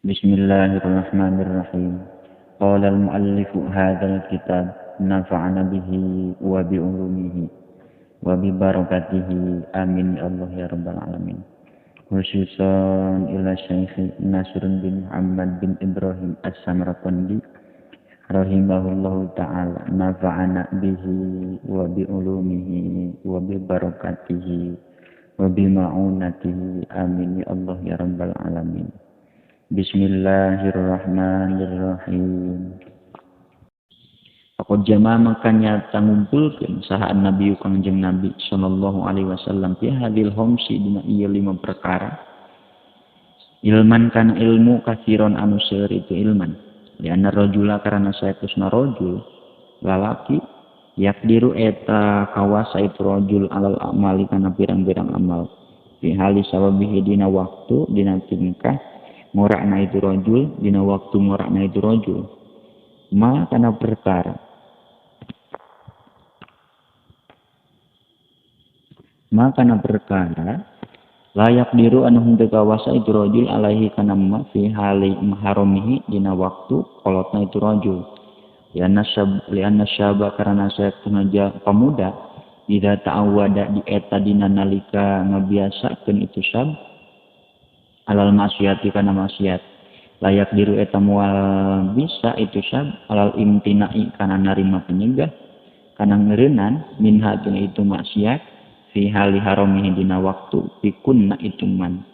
Bismillahirrahmanirrahim. Qala al-muallifu hadzal kitab nafa'ana bihi wa bi ulumihi wa bi barakatihi amin ya Allah ya rabbal alamin. Khususan ila Syekh Nasr bin Muhammad bin Ibrahim As-Samarqandi rahimahullahu ta'ala nafa'ana bihi wa bi ulumihi wa bi barakatihi wa bi ma'unatihi amin ya Allah ya rabbal alamin. Bismillahirrahmanirrahim. Faqad jama'a maka nyata ngumpulkeun saha Nabi Kangjeng Nabi sallallahu alaihi wasallam fi hadil homsi dina ieu lima perkara. Ilman kana ilmu kasiron anu seueur itu ilman. Lianna rajula karana saetusna rajul lalaki yakdiru eta kawasa itu rajul alal amali kana pirang-pirang amal. Fi hali sababihi dina waktu dina tingkah ngorakna itu rajul dina waktu ngorakna itu rajul ma kana perkara ma kana perkara layak diru anu henteu kawasa itu rajul alaihi kana ma fi hali maharamihi dina waktu kolotna itu rajul lianna syaba karana saektuna pemuda ida ta'awada di eta dina nalika ngabiasakeun itu syab alal maksiati kana maksiat layak diru eta moal bisa itu syab alal imtinai kana narima penyegah kana ngeureunnan minha tina itu maksiat fi hali haramihi dina waktu pikunna itu man.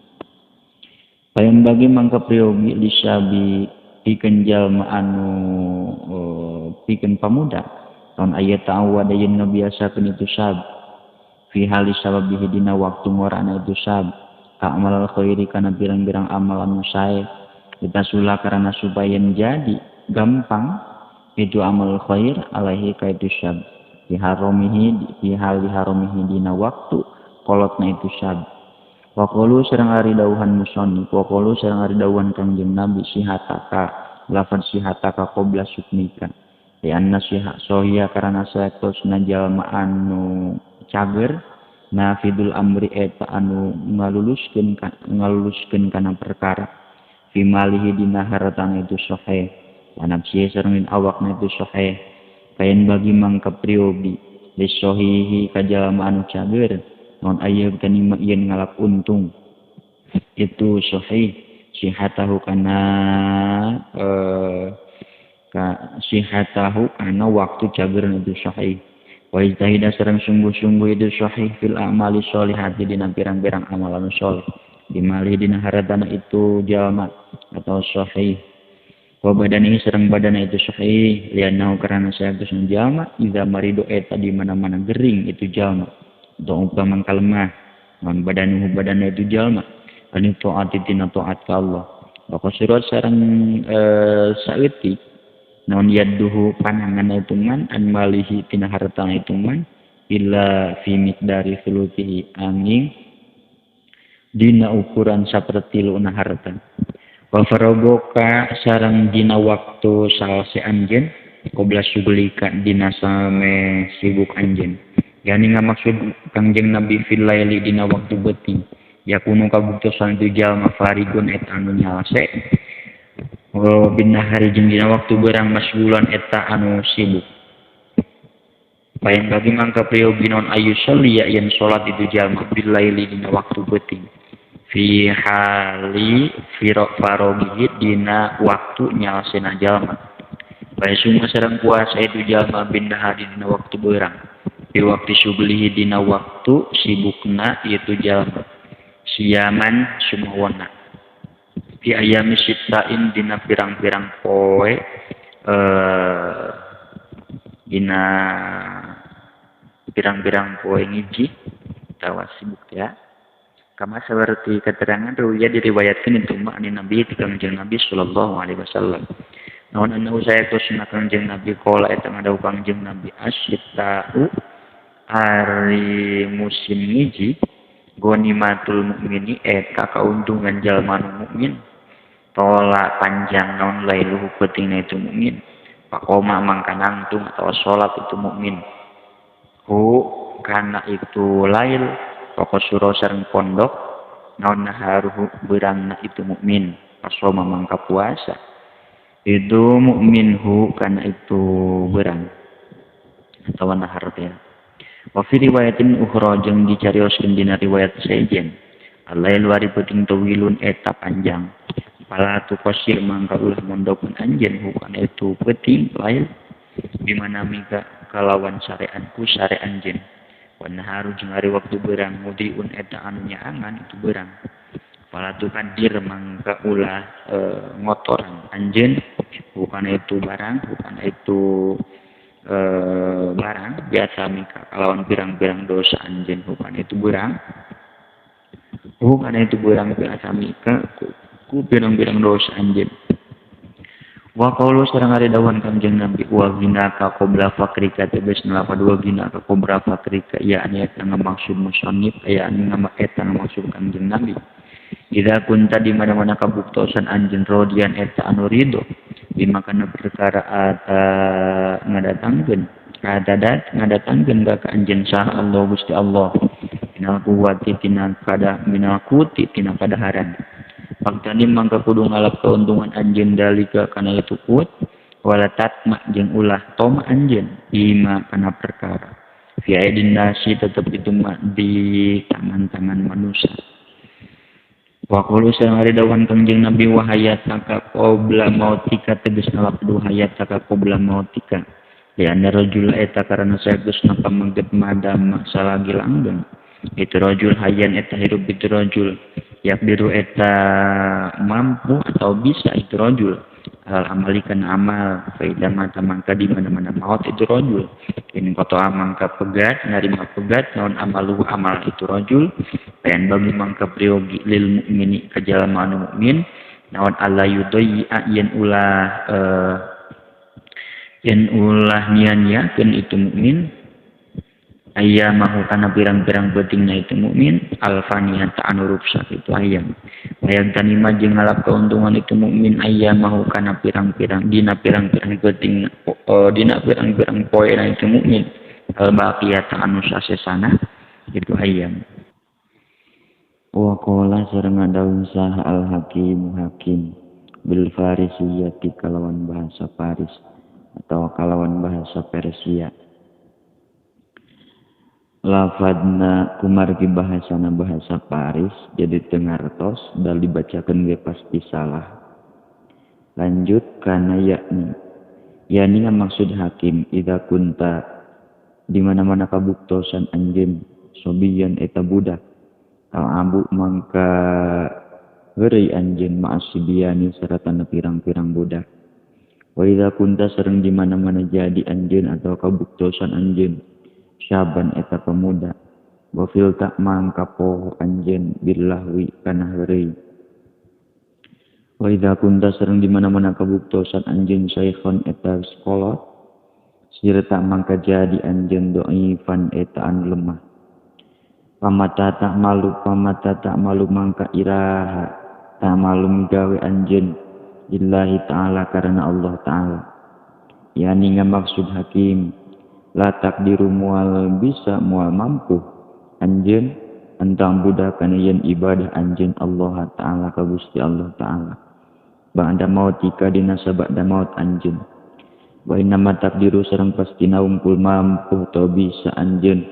Bayan bagi mangka priyogi lisabi pikeun jalma anu pikeun pamuda ton aya ta'awada yen ngabiasakeun itu syab fi hali sababihi dina waktu ngorana itu syab ka amal khairi kana pirang-pirang amal anu sae ditasula karena supaya jadi gampang itu amal khair alaihi ka itu syab fi haramihi fi hali haramihi dina waktu kolotna itu syab. Wa qalu sareng ari dawuhan musannif wa qalu sareng ari dawuhan Kangjeng Nabi sihataka lafaz sihataka qabla sukmika li anna siha sohia karana saektosna jalma anu cager nafidul amri eta anu ngaluluskeun kana perkara fi malihi dina hartana itu sahih wa nafsihi sareng awakna itu sahih kayen bagi mangka priyogi lisohihi ka jalma anu cager non aya kanima yen ngalap untung itu sahih sihatahu kana ka sihatahu kana waktu cager itu sahih wa ijtahida sareng sungguh-sungguh itu sahih fil a'mali sholihati dina pirang-pirang amalan sholih dimali dina haratana itu jalma atau sahih wa badanihi sareng badana itu sahih liannahu karana saetus jalma idza marido eta di mana-mana gering itu jalma atau umpama kalemah man badanuhu badana itu jalma anu taati tina taat ka Allah wa qasirat sareng saeutik naon yadduhu panangan itu man an malihi tina hartana itu man illa fi miqdari thuluthihi angin dina ukuran sapertiluna harta wa faragoka sareng dina waktu salse anjeun qabla syughlika dina same sibuk anjeun yani ngamaksud Kangjeng Nabi fil laili dina waktu beuting yakunu kabuktosan itu jalma farigun eta anu nyalase wa bin nahari jeung dina waktu berang masgulan eta anu sibuk. Bayan bagi mangka priyogi non ayu sholli yen salat itu jalma bil laili dina waktu beuting fi hali farogihi dina waktu nyalasena jalma. Bayan summa sareng puasa itu jalma bin nahari dina waktu berang fi waktu syuglihi dina waktu sibukna itu jalma siaman sumawona fi ayami sittain dina pirang-pirang poe dina pirang-pirang poe ngiji tawa sibuk ya kama seperti keterangan ruwiya diriwayatkeun itu ma'ani Nabi ti Kangjeng Nabi sallallahu alaihi wasallam naon anu saektosna Kangjeng Nabi qala eta ngadawuh Kangjeng Nabi asyitta'u ari musim ngiji gonimatul mukmini eta kauntungan jalma nu mukmin tola panjang naon lailuhu peutingna itu mukmin pakoma mangka nangtung atau salat itu mukmin hu kana itu lail pokok suro sareng pondok naon naharuhu beurangna itu mukmin. Fasoma mangka puasa itu mukminhu kana itu berang atawa nahar teh. Wa fi riwayatin ukhra jeung dicarioskeun dina riwayat sejen al-lailu ari peuting tawilun eta panjang pala tu qasir mangka ulah mondokun anjeun hukana itu peuting lail bimana mika kalawan sarean ku sare anjeun wa naharu jeung ari waktu berang mudiun eta anu nyaangan itu berang pala tu kadir mangka ulah ngotoran anjeun hukana itu barang hukana itu barang biasa mika kalawan pirang-pirang dosa anjeun hukana itu berang hukana itu berang biasa mika ku pirang-pirang dosa anjeun. Wa qaulu sareng ari dawuhan Kangjeng Nabi wa ginaka qabla fakrika tegasna lapad wa ginaka qabla fakrika yakni eta ngamaksud musannif yakni eta ngamaksud Kangjeng Nabi idza kunta di mana-mana kabuktosan anjeun rodian eta anu ridho dimakana perkara ata ngadatangkeun ngadatangkeun ka anjeun saha Allah Gusti Allah minal quwati tina kada minal quti tina kadaharan pagtani mangka kudu ngalap keuntungan anjeun dalika kana itu kuat wala tatma jeung ulah toma anjeun bima kana perkara fi aidin nasi tetep itu mah di tangan-tangan manusia. Wa qulu sareng ari dawuhan Kangjeng Nabi wa hayataka qabla mautika tegasna lapdu hayataka qabla mautika ya anna rajul eta karana saeusna pamengget madama salagi langgeng itu rajul hayyan eta hirup itu rajul yakdiru eta mampu atau bisa itu rajul al amalikan amal faida mata mangka di mana-mana maut itu rajul ini koto mangka pegat narima pegat naon amalu amal itu rajul bayan bagi mangka priyogi lil mukmini ka jalma anu mukmin naon alla yudayya yen ulah yen ulah nian-niakeun itu mukmin ayyamahu kana pirang-pirang peutingna itu mukmin alfaniyata anu ruksak itu ayam bayang tanima jeung ngalap keuntungan itu mukmin ayyamahu kana pirang-pirang dina pirang-pirang peuting dina pirang-pirang poena itu mukmin albaqiyata anu sasesana itu ayam. Wa qala sareng dawuh saha al hakim hakim bil farisiyati kalawan bahasa Paris atau kalawan bahasa Persia. Lafadna kumargi bahasana bahasa Paris jadi tengartos dal dibacakeun ge pasti salah. Lanjut kana yakni yakni maksud hakim idza kunta di mana-mana kabuktosan anjeun sobiyan eta budak al abu mangka heureuy anjeun ma'asibiani saratana pirang-pirang budak. Wa idza kunta sareng di mana-mana jadi anjeun atau kabuktosan anjeun syaban eta pemuda wa fil tak mangka poho anjeun billahwi kana heureuy. Wa idza kunta sareng di mana-mana kabuktosan anjeun saikhon eta sekolah sirta mangka jadi anjeun dhaifan eta anu lemah. Pamata tak malu mangka iraha tak malu gawe anjeun lillahi ta'ala karena Allah ta'ala. Yani ngamaksud hakim la takdiru mual bisa mual mampu anjeun entang budak kana yen ibadah anjeun Allah ta'ala ka Gusti Allah ta'ala ba'da mautika dina sabada maut anjeun wa inna takdiru sareng pastina wungkul mampu atau bisa anjeun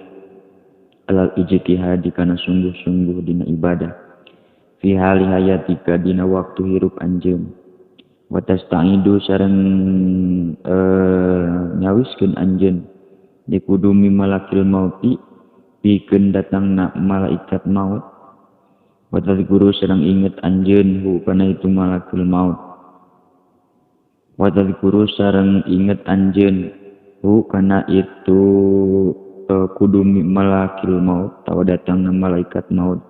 alal ijtihadi kana sungguh-sungguh dina ibadah fi hali hayatika dina waktu hirup anjeun wa tasta'idu sareng nyawiskeun anjeun dikudumi malakil mauti pikeun datangna malaikat maut wa tadhkuru sareng inget anjeun hu kana itu malakil maut wa tadhkuru sareng inget anjeun hu kana itu kudumi malakil maut tawa datangna malaikat maut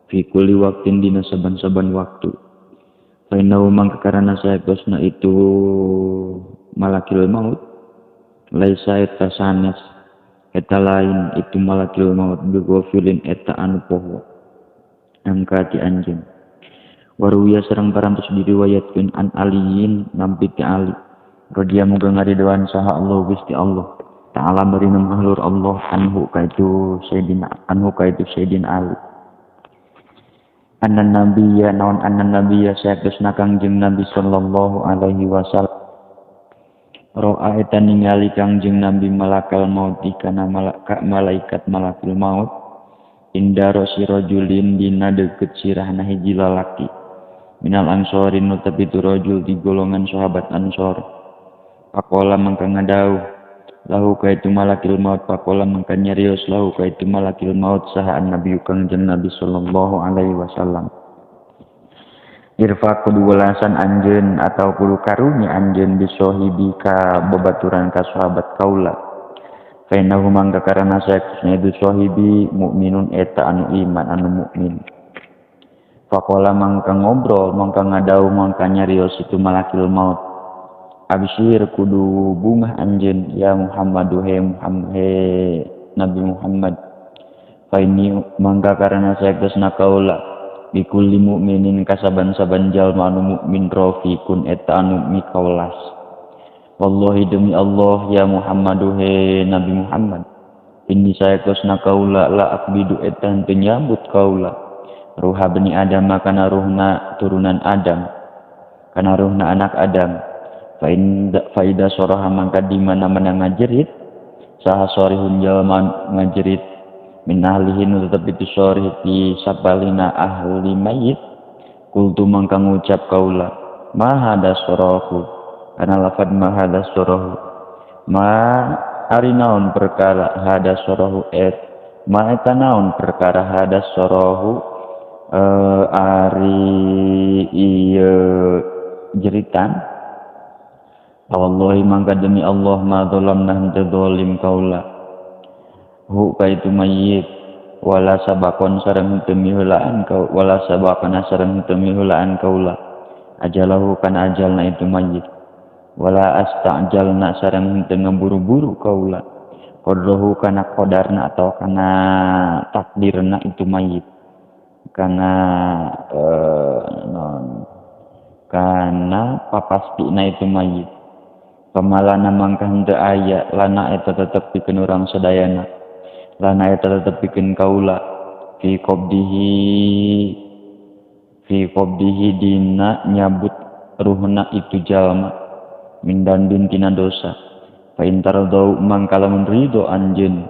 fi kulli waqtin dina saban-saban waktu fa innahu mangka karana saektosna itu malakil maut laisa eta sanes eta lain itu malakil maut bighafilin eta anu poho angka ti anjeun. Waruya sareng parantos diriwayatkeun an aliyin nampi ti Ali radhiyallahu muga ngaridoan saha Allah Gusti Allah ta'ala bari mahlur Allah anhu ka itu Sayyidina Ali. Anna nabiyya naon anna nabiyya saektosna Kangjeng Nabi sallallahu alaihi wasallam ro'a eta ningali Kangjeng Nabi malakal maut kana malaikat malakul maut inda rosi rajulin dina deukeut sirahna hiji lalaki minal ansorin nu tapi tu rajul di golongan sahabat ansor. Pakola mangka ngadauh lahu ka itu malakil maut, pakola mangka nyarios lahu ka itu malakil maut saha an-nabi Kangjeng Nabi sallallahu alaihi wasallam. Irfa kudu welasan anjeun atau kudu karunya anjeun bisohibi ka babaturan ka sahabat kaula. Fa innahu mangka karana saektosna itu sahibi mukminun eta anu iman anu mukmin. Pakola mangka ngobrol mangka ngadauh mangka nyarios itu malakil maut. Absyir kudu bungah anjeun ya Muhammadu he Muhammad he Nabi Muhammad. Fa ini mangka karana saektosna kaula bikulli mukminin kasaban-saban jalma anu mukmin rafiqun eta anu mikaulas. Wallahi demi Allah ya Muhammadu he Nabi Muhammad. Ini saektosna kaula la akbidu eta henteu nyambut kaula ruha bani Adam kana ruhna turunan Adam kana ruhna anak Adam. Faida soroha mangka di mana-mana ngajerit saha sorihun jalma ngajerit min ahlihi nu tetep itu sorih di sapalina ahli mayit kultu mangka ngucap kaula ma hada sorohu kana lafad ma hada sorohu ma ari naon perkara hada sorohu et ma eta naon perkara hada sorohu ari ieu jeritan. Wallahi mangka demi Allah ma zalamna henteu zalim kaula hu ka itu mayit wala sabakon sareng henteu miheulaan kau wala sabakana sareng henteu miheulaan kaula ajalahu kana ajalna itu mayit wala astajalna sareng henteu ngaburu-buru kaula qadruhu kana qadarna atau kana takdirna itu mayit kana non kana papastina itu mayit. Pamalana mangka henteu aya lana eta tetep pikeun urang sadayana lana eta tetep pikeun kaula fi qabdihi dina nyabut ruhna itu jalma min dandin tina dosa. Fa in tardau mangka lamun ridho anjeun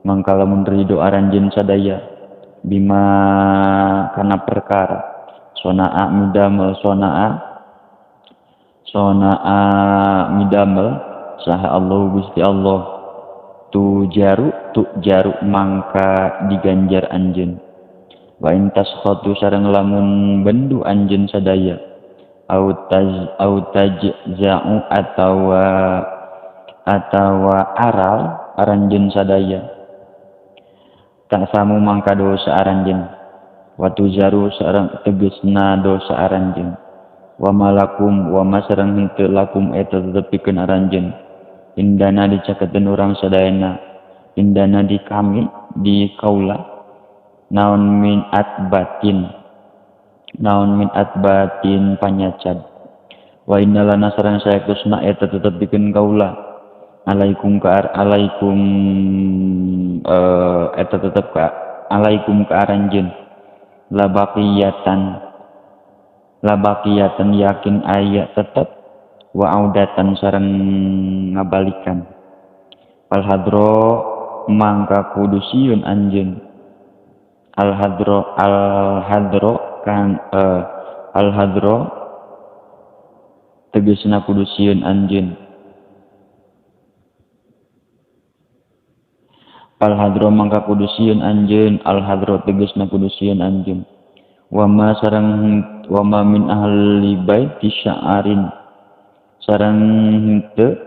mangka lamun ridho aranjeun sadaya bima kana perkara sonaa midamel sonaa midamel saha Allah Gusti Allah tu jaru mangka diganjar anjeun wa in taskhatu sareng lamun bendu anjeun sadaya au tajza'u atawa aral aranjeun sadaya tak samu mangka dosa aranjeun wa tujaru sareng tegesna dosa aranjeun wa malakum wa masareng henteu lakum eta tetep pikeun aranjeun indana dicaketeun urang sadayana indana di kami di kaula naon min atbatin panyacad wa innalana sareng saektosna eta tetep pikeun kaula alaikum ka alaikum eta tetep ka alaikum ka aranjeun labaqiyatan yakin aya tetep wa audatan sareng ngabalikan fal hadro mangka kudu sieun anjeun al hadro kan al hadro tegesna kudu sieun anjeun al hadro mangka kudu sieun anjeun al hadro tegesna kudu sieun anjeun wama sareng wama min ahli baiti sya'arin sareng henteu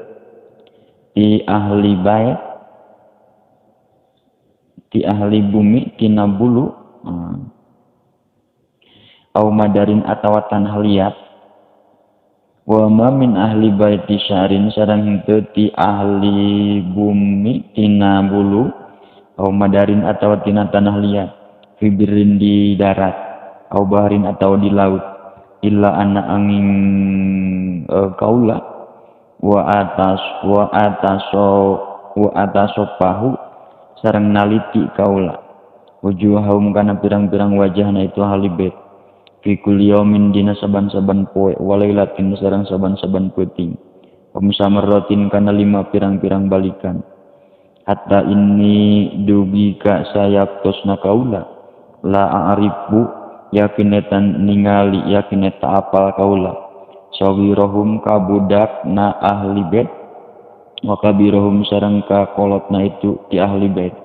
ti ahli bait ti ahli bumi tina bulu au madarin atawa tanah liat wama min ahli baiti sya'arin sareng henteu ti ahli bumi tina bulu au madarin atawa tina tanah liat fibirin di darat au bahrin atau di laut illa anna angin kaula wa atasopahu sareng naliti kaula Wujuhahum kana pirang-pirang wajahna itu ahli bait. Fi kulli yaumin dina saban-saban poe walailatin sareng saban-saban peuting. Samarratin kana 5 pirang-pirang balikan. Hatta ini dugi ka sayaktosna kaula la a'rifu yakin eta ningali yakin eta apal kaula sawirohum ka budak na ahli bait wa kabirohum sareng ka kolotna itu ti ahli bait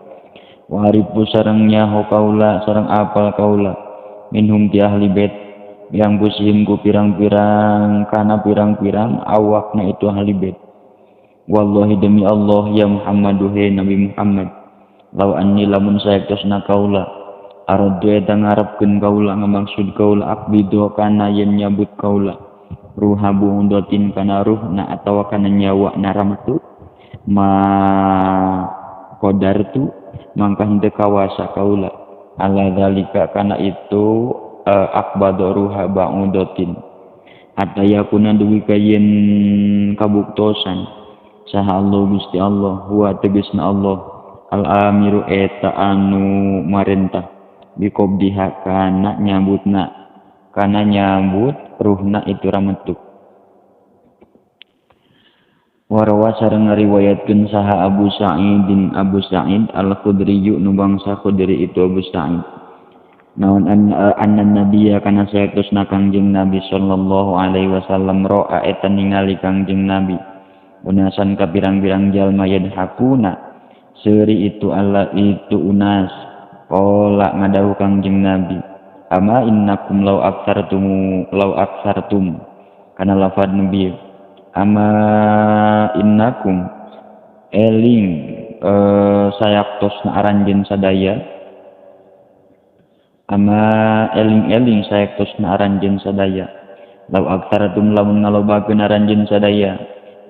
wa arifu sareng nyaho kaula sareng apal kaula minhum ti ahli bait yang busihim ku pirang-pirang kana pirang-pirang awakna itu ahli bait. Wallahi demi Allah ya Muhammadu he Nabi Muhammad law anni lamun sayaktosna kaula aradu eta ngarepkeun kaula ngamaksud kaula akbidu kana yen nyabut kaula ruha buundotin kana ruhna atawa kana nyawa naramtu ma qadartu mangka henteu kawasa kaula ala zalika kana itu akbadu ruha ba'udatin hatta yakuna dugi ka yen kabuktosan saha Allah Gusti Allah huwa tegasna Allah al-amiru eta anu marentah biqabdiha kana nyabutna kana nyabut ruhna itu rametuk. Warawa sareng ngariwayatkeun saha Abu Sa'idin Abu Sa'id Al-Khudri nu bangsa Khudri itu Abu Sa'id naon anna nabiyya kana sayaktosna Kangjeng Nabi sallallahu alaihi wasallam ro'a eta ningali Kangjeng Nabi unasan ka pirang-pirang jalma yadhakuna seuri itu alla itu unas qala ngadawuh Kangjeng Nabi ama innakum law aktsartum kana lafad nabi ama innakum eling sayaktosna aranjeun sadaya ama eling-eling sayaktosna aranjeun sadaya law aktsartum lamun ngalobakeun aranjeun sadaya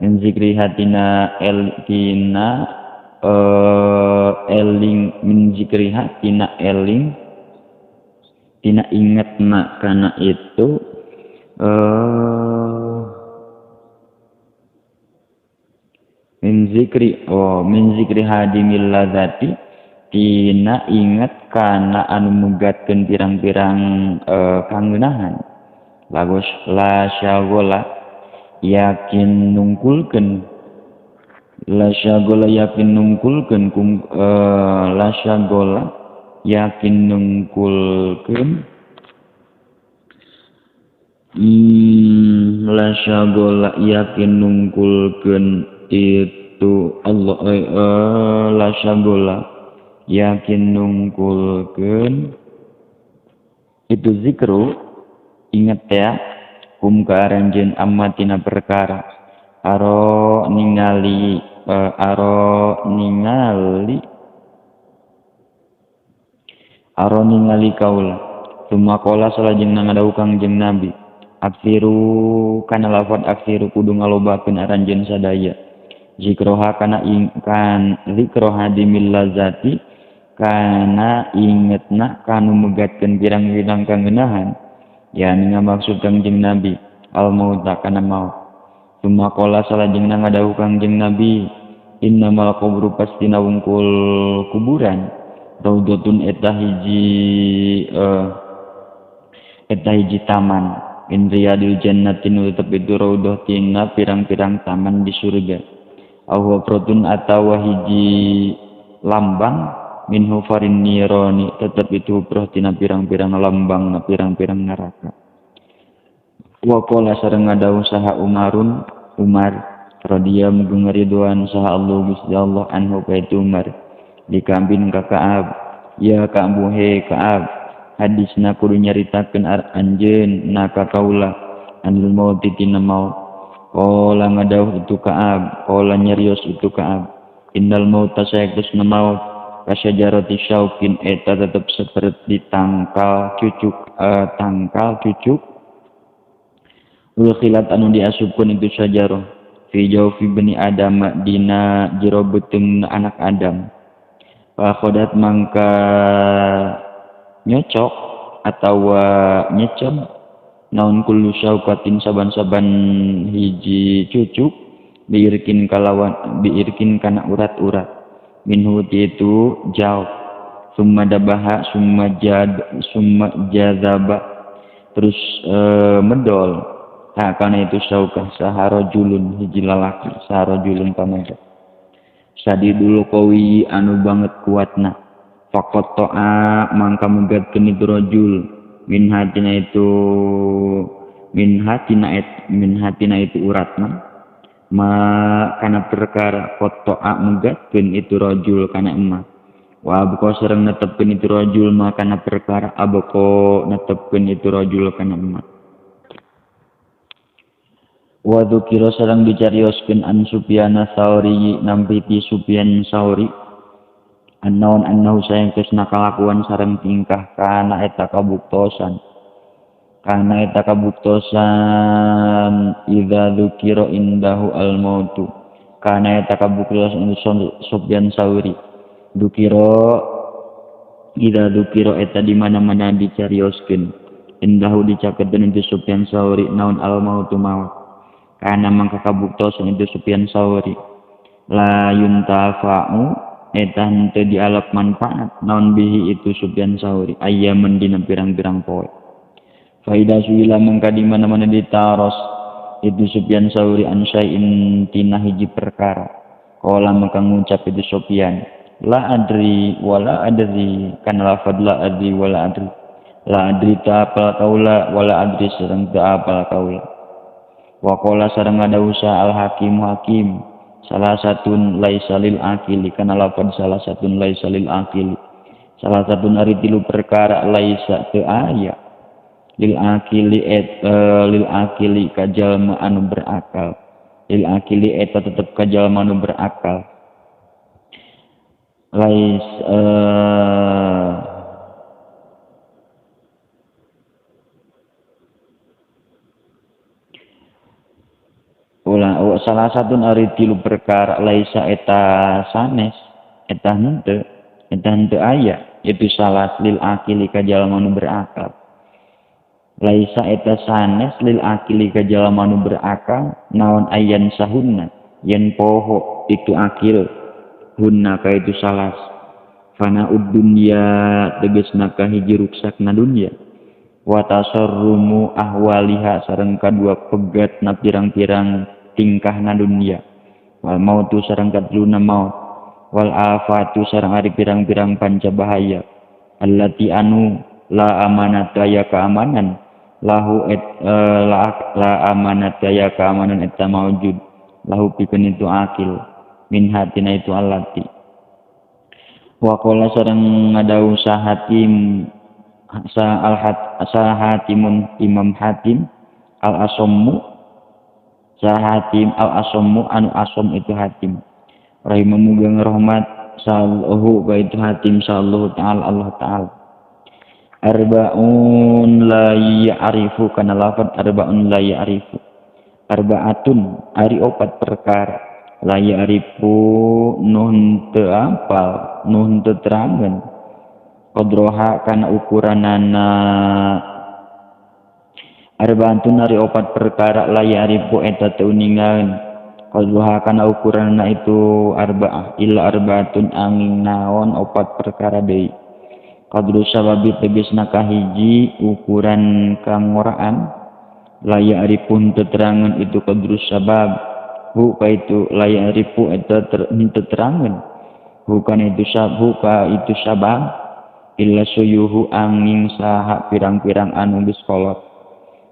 min zikri hatina el tina eling min zikri hatina eling tina ingetna kana itu min zikri hadimil ladzati tina inget kana anu megatkeun pirang-pirang kangeunahan lagos la syagola yakin nungkulkeun la syagola yakin nungkulkeun kum la syagola yakin nungkulkeun la syagola yakin nungkulkeun itu Allah la syagola yakin nungkulkeun itu zikru inget ya kum ka aranjeun amma tina perkara aro ningali aro ningali kaula sumakola salajengna ngadawuh Kangjeng Nabi aksiru kana lafad aksiru kudu ngalobakeun aranjeun sadaya zikroha kana kan zikroha dimil lazati kana ingetna kanu megatkeun pirang-pirang kangeunahan yani ngamaksud Kangjeng Nabi al mauta kana maut sumakola salajengna ngadawuh Kangjeng Nabi innamal qabru pastina wungkul kuburan raudhatun eta hiji taman min riyadil jannati nu tetep itu raudhah tina pirang-pirang taman di surga aw hufratun atawa hiji lambang min hufarin nirani tetep itu hufrah tina pirang-pirang lambang na pirang-pirang neraka. Wa qala sareng ngadawuh saha Umarun Umar radhiyallahu muga ngariduan saha Allah Gusti Allah anhu ka itu Umar dikambin ka Ka'ab ya Ka'bu he Ka'ab hadisna kudu nyaritakeun anjeun na ka kaula anil maut tina maut qala ngadawuh itu Ka'ab qala nyarios itu Ka'ab innal mauta sayaktosna maut kasyajarati syaukin eta tetep seperti tangkal cucuk ulkhilat anu diasupkeun itu syajarah fi jawfi bani Adam dina jero beuteung anak Adam fa khodat mangka nyocok atawa nyecep naon kullu syaukatin saban-saban hiji cucuk biirkin kalawan biirkin kana urat-urat minhu itu jauh Summa dabaha summa jad summa jadzaba terus medol ha kana itu saukah saharajulun hiji lalaki saharajulun pamaja sadidul qawi anu banget kuatna faqata'a mangka megatkeun itu rajul min hatina itu min hatina itu uratna ma kana perkara qata'a megatkeun itu rajul kana emak wa abqa sareng netepkeun itu rajul ma kana perkara abqa netepkeun itu rajul kana emak wa dzukira sareng dicarioskeun an Sufyan Tsauri nampi ti Sufyan Tsauri annaun annahu saengkeusna kalakuan sareng tingkah kana eta kabuktosan idza dzukira indahu al mautu kana eta kabuktosan Sufyan Tsauri dukiro ida dukiro eta di mana-mana dicarioskeun indahu dicaketeun itu Sufyan Tsauri naon al mautu maut kana mangka kabuktosan itu Sufyan Tsauri la yuntafa'u eta henteu dialap manfaat naon bihi itu Sufyan Tsauri ayyaman dina pirang-pirang poe faida suila mangka di mana-mana ditaros itu Sufyan Tsauri an syai'in tina hiji perkara qala mangka ngucap itu Sufyan la adri wala adri kana lafad la adri wala adri la adri ta apal kaula wala adri sareng ta apal kaula wa qala sareng ada usaha al hakim hakim salah satun laisa lil akili kana lafad salah satun laisa lil akili salah satun ari tilu perkara laisa teu aya lil akili et lil akili ka jalma anu berakal lil akili eta tetep ka jalma anu berakal lais ulah salah satu ari tilu perkara laisa eta sanes eta henteu aya itu salah lil akili ka jalma nu berakal laisa eta sanes lil akili ka jalma nu berakal naon ayan sahunna yen poho itu akil hunna ka itu salas fana dunya tegasna ka hiji ruksakna dunya wa tasarrumu ahwaliha sareng kadua pegat na pirang-pirang tingkahna dunya wal mautu sareng kadluna maut wal afatu sareng ari pirang-pirang panca bahaya allati anu la amanata ya keamanan lahu et la amanata ya keamanan eta maujud lahu pikeun itu akil min hatina itu allati wa qala sareng ngadau sahatim sa al sahatimun imam hatim al asammu sahatim al asammu anu asam itu hatim rahimahu muga ngrahmat sallahu ka itu hatim sallahu ta'ala Allah ta'ala arbaun la ya'rifu kana lafad arbaun la ya'rifu arbaatun ari opat perkara la ya'rifu nun teu apal nun teu terangan qadroha kana ukuranana arbaatun ari opat perkara la ya'rifu eta teu uningan qadroha kana ukuranana itu arba'ah illa arbaatun angin naon opat perkara deui qadru sababi tegasna kahiji ukuran kangoraan la ya'rifu teu terangan itu qadru sabab buka itu layak ripu eta terangan bukan itu buka itu sabab illa suyuhu angin saha pirang-pirang anu geus kolot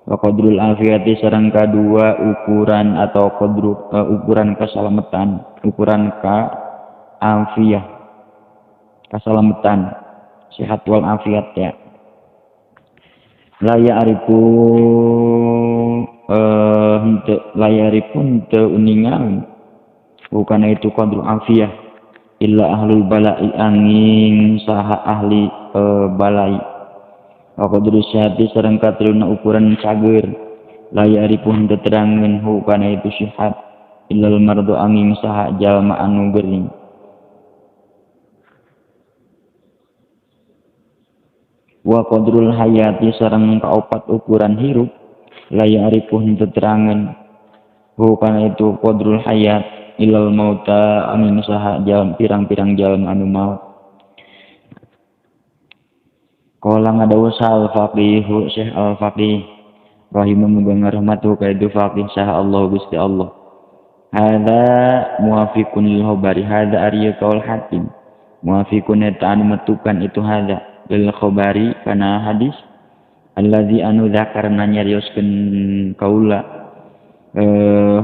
wa qadrul afiyati sareng kadua ukuran atau qadru ukuran keselamatan ukuran ka afiyah keselamatan sehat wal afiat ya layak ripu henteu layaripun teu uningan bukan itu qadru afiyah illa ahlul bala'i angin saha ahli balai wa qadru syahati sareng katiluna ukuran cager layaripun teu terangan hukana itu sihat illal mardu angin saha jalma anu gering wa qadrul hayati sareng kaopat ukuran hirup la ya'rifuhum teterangan hukana itu qadrul hayat ilal mauta amin saha jalan pirang-pirang jalan anu maut. Qala ngadawu sal faqihu Syekh al faqih rahimahu muga ngarahmatu ka itu faqih saha Allah Gusti Allah. Hadza muwafiqun lil khabari hadza ari qaul hakim muwafiqun eta anu metukan itu hadza lil khabari kana hadis allazi anu dzakarna nyarioskeun kaula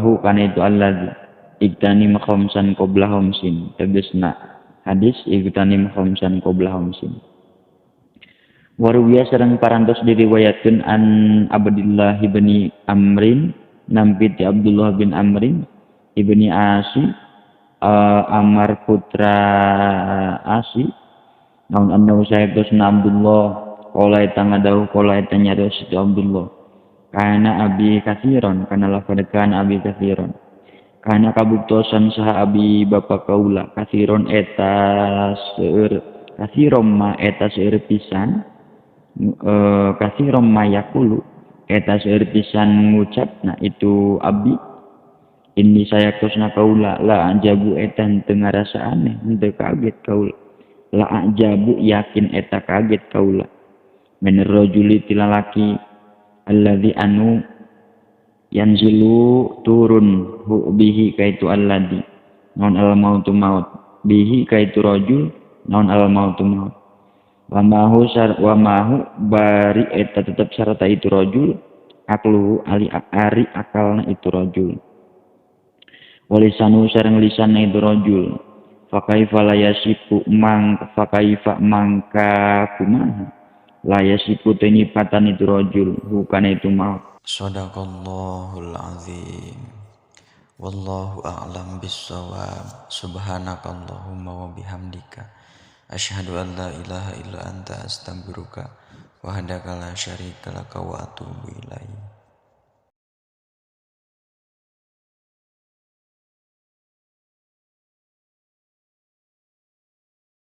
hu kana itu allazi igtanim khamsan qabla khamsin tegasna hadis igtanim khamsan qabla khamsin. Waruwiya sareng parantos diriwayatkeun an Abdullah ibni Amrin nampi ti Abdullah bin Amrin ibni Asi Amar putra Asi naun annahu sahibna Abdullah qala eta ngadawuh qala eta nyarios itu Abdullah kana abi katsiron kana lafadz kana abi katsiron kana kabuktosan saha abi bapa kaula katsiron eta seueur katsiron ma eta seueur pisan katsiron ma yaqulu eta seueur pisan ngucapna itu abi inni sayaktosna kaula la ajabu eta henteu ngarasa aneh henteu kaget kaula la ajabu yakin eta kaget kaula min rajuli tilalaki alladzi anu yanzilu turun hu bihi kaitu alladzi naon al mautu maut bihi kaitu rajul naon al mautu maut wa mahu sar wa mahu bari eta tetep sarta itu rajul akluhu ali ari akalna itu rajul walisanu sareng lisanna itu rajul fa kaifa la yasifu mang fa kaifa mangka kumaha la yasifu tenipatan itu rajul hukana itu maut. Sadaqallahul azim. Wallahu a'lam bissawab. Subhanakallahumma wa bihamdika asyhadu an la ilaha illa anta astaghfiruka wa wahdaka la syarika laka wa atubu ilaik.